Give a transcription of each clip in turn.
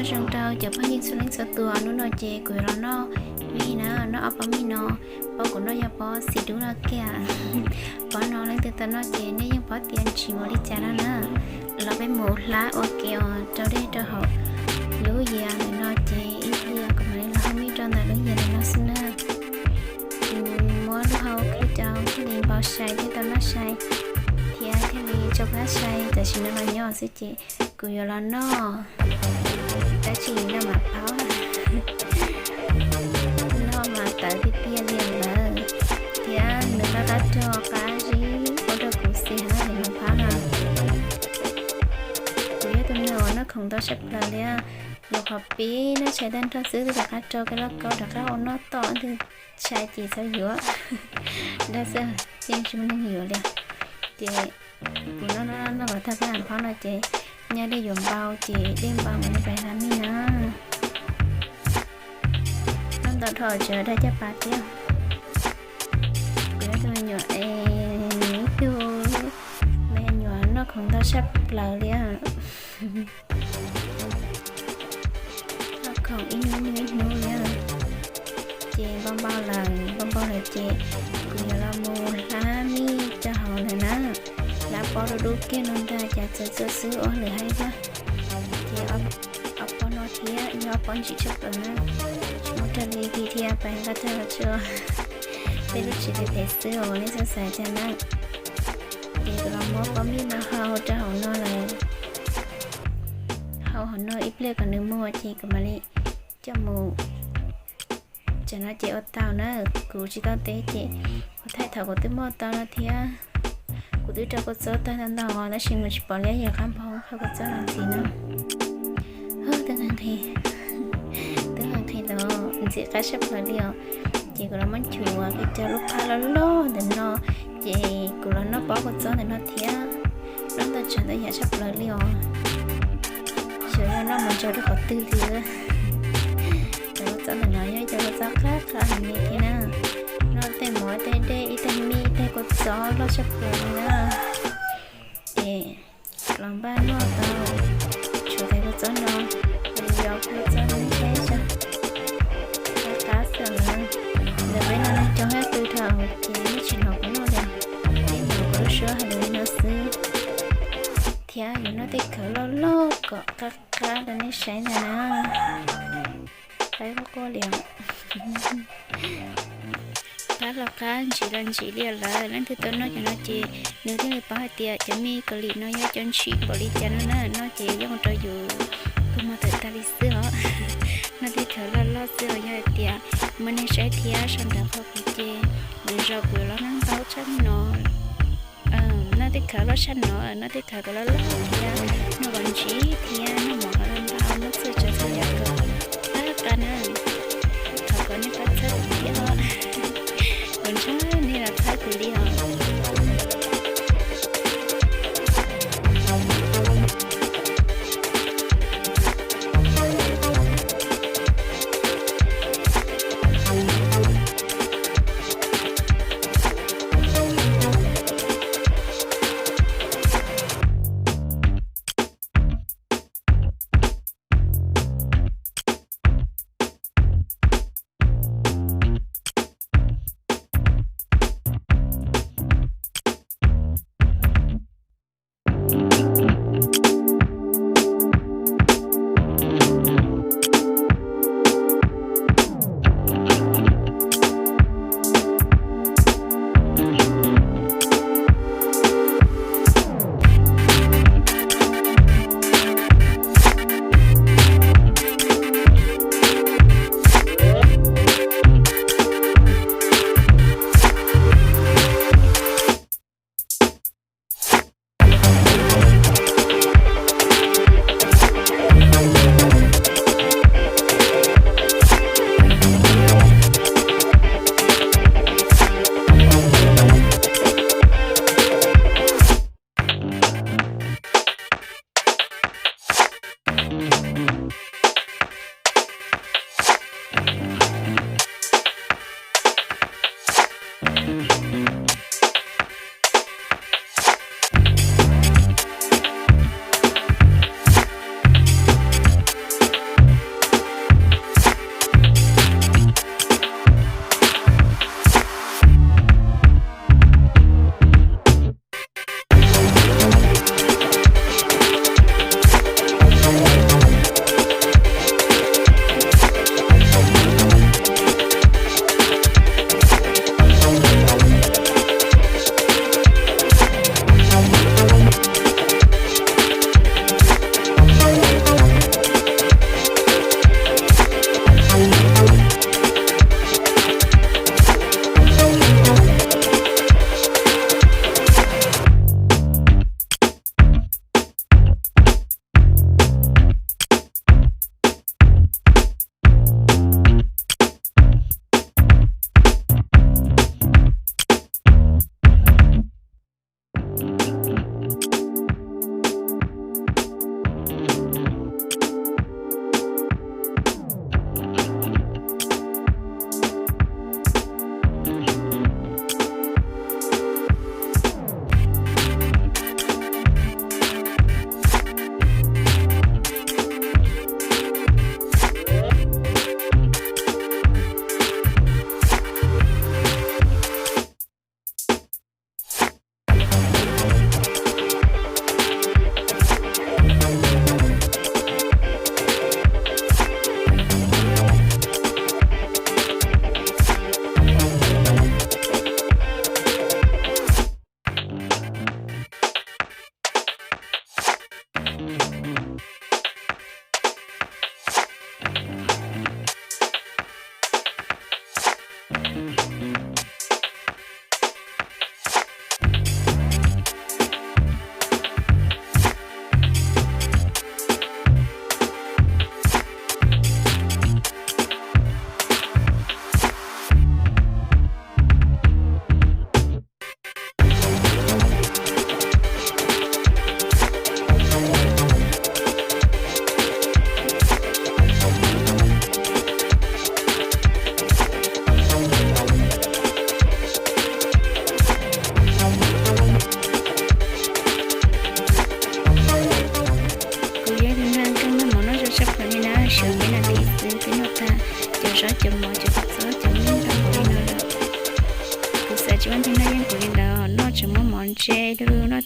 Zoo rau cov phooj ywg txhua leej txhua tus, hnub no ces kuv yuav los noj mij na, noj ob pob mij no, pob kuv noj yog pob xim dub no kiag. Pob no leej twg tau noj ces nej yeej paub tias ntsim npaum li cas no na. Los peb mus hlab ua ke os, rau dej rau hauv lub yias ntawm no ces ib pliag kuv mam li los hau mij rau ntawm lub yias ntawm no xwb na. Kuv muab lub hau khwb rau thiaj li npau sai thiaj tau noj sai thiab thiaj li tso plab sai, tam sim no los nyob xwb ces kuv yuav los noj, tab sis noj mas paub, noj mas tawv tiag tiag li lawm, thiab nws qab qab rog qab zib ua rau kuv xis hawv li mas paub no. Kuv yog tus neeg uas noj khoom ntau tshaj plaws li, yus qhov pib noj tshais tag nrho xwb twb rov qab rau kiag lauj kaub rov qab ua noj tom ntws, tshais ces txhob yuav, dag xwb, yeej tsis muaj neeg yuav li. Ces kuv noj noj noj los tag pab hab phob no ces nyaj dej yuav npau ces dej npau mas nws pais hlab mij na. Noj ntau dhau tseem dag caj pas thiab. Kuv yog tus me nyuam es ib tug me nyuam noj khoom ntau tshaj plaws li. Noj khoom ib hnub ib hnub ib hnub li. Ces npau npau lawm, npau npau lawm ces kuv yuav los mus hlab mij rau hauv lawm na. Hlab pob dub dub kiag no ntag, cas txawv txawv xwb ua lwm haib hlab. Ces ob pob no thiab yog ob pob ntsim tshaj plaws na. Tsis muaj raws li thiab, pais nqa tag los tso, tej lub tsev phem phem xwb os, nej txhob xav cas na. Ces kuv los muab pob mij no hau rau hauv no lawm. Hau hauv no ib pliag kom nws muag ces kuv mam li coj mus. Tsam no ces ua tau na, kuv tsis tau teb ces kuv thaij thaum kuv twb muab tau no thiab. Kuv twb rau kua txob tag ntau ntau tab sis mus tsis pom li, yog qab npau qhov kua txob no ntxiv na. Twb nqhis, twb nqhis los ntxim qab tshaj plaws li os. Ces kuv los muab nchuav kiag cov lub qab loj loj ntawm no, ces kuv los noj pob kua txob ntawm no thiab. Noj ntau tsav ntau yam tshaj plaws li os. Xyov yog noj mus ntsaws rau qhov twg li. Cov kua txob ntawm no yog cov kua txob qab qab heev li thiab na. Noj tej mov tej dej ib teg mij ib teg kua txob loj tshaj plaws li na. Ces los npaj noj tau, tshuav tais kua txob no, yog kua txob no nej saib tso, qab qab xwb na. Ntawm peb no neeg coob hab pw dhau ces nej tsis hnov kuv noj li, nej hnov kuv lub suab hais li no xwb. Thiab yuav noj tej khawv loj loj kom qab qab rau nej saib ntag na. Qaib quaj quaj li os. Qab los qab, ntsim los ntsim li lawm. Leej twg tau noj cov no ces nws thiaj li paub hais tias cov mij Kaus Lim no yog cov ntsim npaum li cas no na. Noj ces yeej ua rau yus kua muag tawm tag li xwb os. Noj tej khawv loj loj xwb os, yog hais tias muaj neeg saib thiab sau ntawv qhia kuv ces lwm zaus kuv yuav los noj ntau tshaj no. Noj tej khawv loj tshaj no, noj tej khawv kom loj loj thiab, noj kom ntsim thiab, noj mov kom ntau ntau, noj txhua tsav txhua yam kom qab qab na. Thov kom nej pab txhawb thiab os. Kuv ntshai nej los txhawb kuv li os.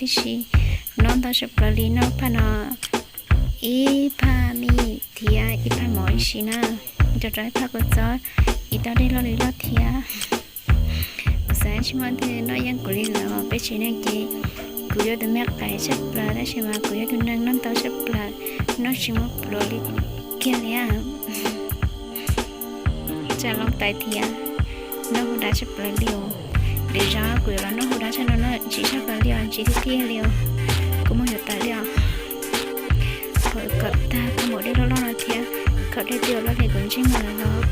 Tab sis noj ntau tshaj plaws li, noj phaj no ib phaj mij thiab ib phaj mov ib si na, nrog rau ib phaj kua txob, ib tog dej loj li loj thiab. Kuv xav tsis muaj leej twg noj yeej kuv li lawm, peb tsev neeg ces kuv yog tus me qais tshaj plaws tab sis mas kuv yog tus neeg noj ntau tshaj plaws, noj tsis muaj pluav li kiag li. Tsam loo tais thiab, noj hu dab tshaj plaws li os. Lwm zaus kuv yuav los noj hu dab tshaj no, noj ntsim tshaj plaws li os, ntsim tiag tiag li os. Kuv mus yuav tawm li os. Kom tag, khaws mus dej loj loj no thiab, khaws dej twb loj li kuv ntsej muag los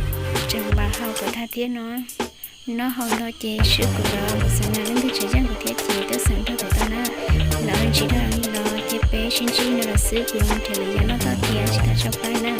tseem npam hau kom tag thiab no. Noj haus ntau ces swb kuv lawm, kuv xav tias leej twg tseem yeej kuv thiab ces tuaj xav nrog kuv tau na. Lawv ntsim dab li los ces peb sib ntsib no lawm xwb, kuv yuav mus nrhiav lwm yam noj toj thiab tsis tas tso pab na.